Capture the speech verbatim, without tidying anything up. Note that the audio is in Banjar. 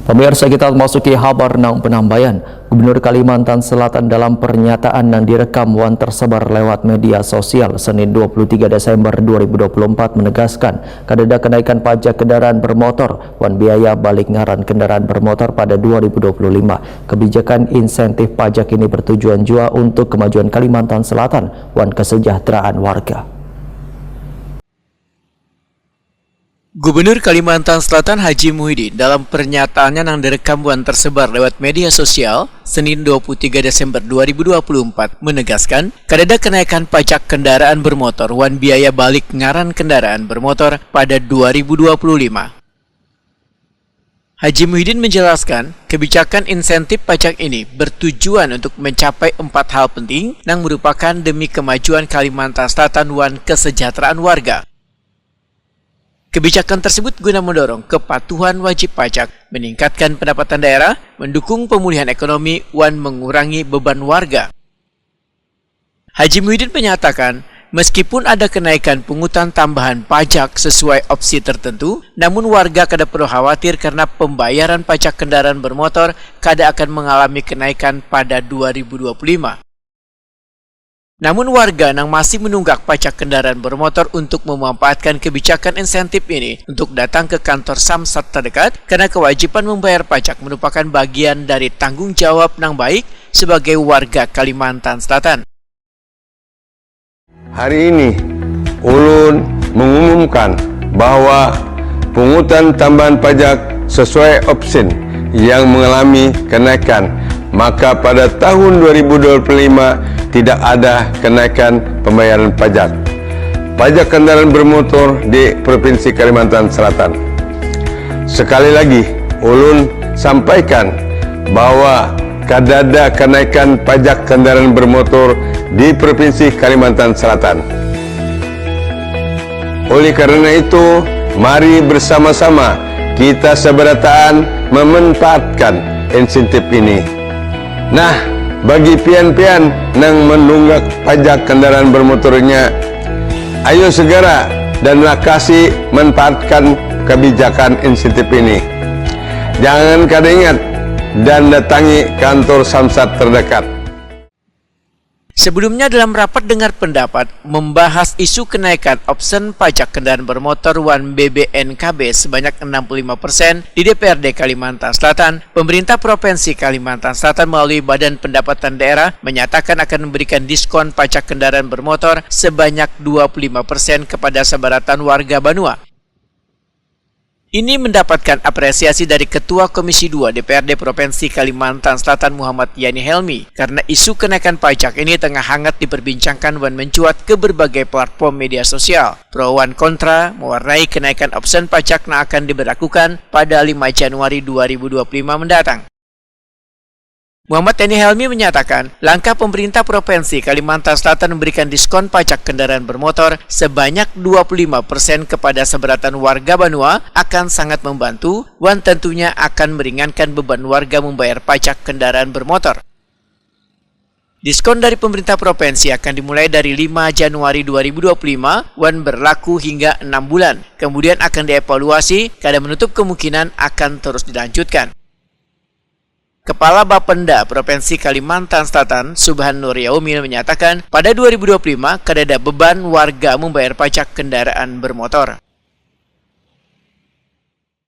Pemirsa, kita masuki habar nang penambayan. Gubernur Kalimantan Selatan dalam pernyataan nang direkam wan tersebar lewat media sosial Senin dua puluh tiga Desember dua ribu dua puluh empat menegaskan, kadada kenaikan pajak kendaraan bermotor wan biaya balik ngaran kendaraan bermotor pada dua ribu dua puluh lima. Kebijakan insentif pajak ini bertujuan jua untuk kemajuan Kalimantan Selatan wan kesejahteraan warga. Gubernur Kalimantan Selatan Haji Muhyiddin dalam pernyataannya nang direkam wan tersebar lewat media sosial Senin dua puluh tiga Desember dua ribu dua puluh empat menegaskan, kadada kenaikan pajak kendaraan bermotor wan biaya balik ngaran kendaraan bermotor pada dua ribu dua puluh lima. Haji Muhyiddin menjelaskan, kebijakan insentif pajak ini bertujuan untuk mencapai empat hal penting nang merupakan demi kemajuan Kalimantan Selatan wan kesejahteraan warga. Kebijakan tersebut guna mendorong kepatuhan wajib pajak, meningkatkan pendapatan daerah, mendukung pemulihan ekonomi, wan mengurangi beban warga. Haji Muhyiddin menyatakan, meskipun ada kenaikan pungutan tambahan pajak sesuai opsi tertentu, namun warga kada perlu khawatir karena pembayaran pajak kendaraan bermotor kada akan mengalami kenaikan pada dua ribu dua puluh lima. Namun warga nang masih menunggak pajak kendaraan bermotor untuk memanfaatkan kebijakan insentif ini untuk datang ke kantor Samsat terdekat karena kewajiban membayar pajak merupakan bagian dari tanggung jawab nang baik sebagai warga Kalimantan Selatan. Hari ini, ulun mengumumkan bahwa pungutan tambahan pajak sesuai opsin yang mengalami kenaikan, maka pada tahun dua ribu dua puluh lima tidak ada kenaikan pembayaran pajak pajak kendaraan bermotor di Provinsi Kalimantan Selatan. Sekali lagi, ulun sampaikan bahwa kadada kenaikan pajak kendaraan bermotor di Provinsi Kalimantan Selatan. Oleh karena itu, mari bersama-sama kita seberataan memanfaatkan insentif ini. Nah, bagi pian-pian nang menunggak pajak kendaraan bermotornya, ayo segera dan lakasi manfaatkan kebijakan insentif ini. Jangan kada ingat dan datangi kantor Samsat terdekat. Sebelumnya, dalam rapat dengar pendapat membahas isu kenaikan opsen pajak kendaraan bermotor wan B B N K B sebanyak enam puluh lima persen di D P R D Kalimantan Selatan, pemerintah Provinsi Kalimantan Selatan melalui Badan Pendapatan Daerah menyatakan akan memberikan diskon pajak kendaraan bermotor sebanyak dua puluh lima persen kepada sabarataan warga banua. Ini mendapatkan apresiasi dari Ketua Komisi dua D P R D Provinsi Kalimantan Selatan Muhammad Yani Helmi, karena isu kenaikan pajak ini tengah hangat diperbincangkan wan mencuat ke berbagai platform media sosial. Pro wan kontra mewarnai kenaikan opsen pajak yang akan diberlakukan pada lima Januari dua ribu dua puluh lima mendatang. Muhammad Yani Helmi menyatakan, langkah pemerintah Provinsi Kalimantan Selatan memberikan diskon pajak kendaraan bermotor sebanyak dua puluh lima persen kepada sabarataan warga banua akan sangat membantu wan tentunya akan meringankan beban warga membayar pajak kendaraan bermotor. Diskon dari pemerintah provinsi akan dimulai dari lima Januari dua ribu dua puluh lima wan berlaku hingga enam bulan. Kemudian akan dievaluasi, kada menutup kemungkinan akan terus dilanjutkan. Kepala Bapenda Provinsi Kalimantan Selatan, Subhan Nur Yaumil, menyatakan, pada dua ribu dua puluh lima kadada beban warga membayar pajak kendaraan bermotor.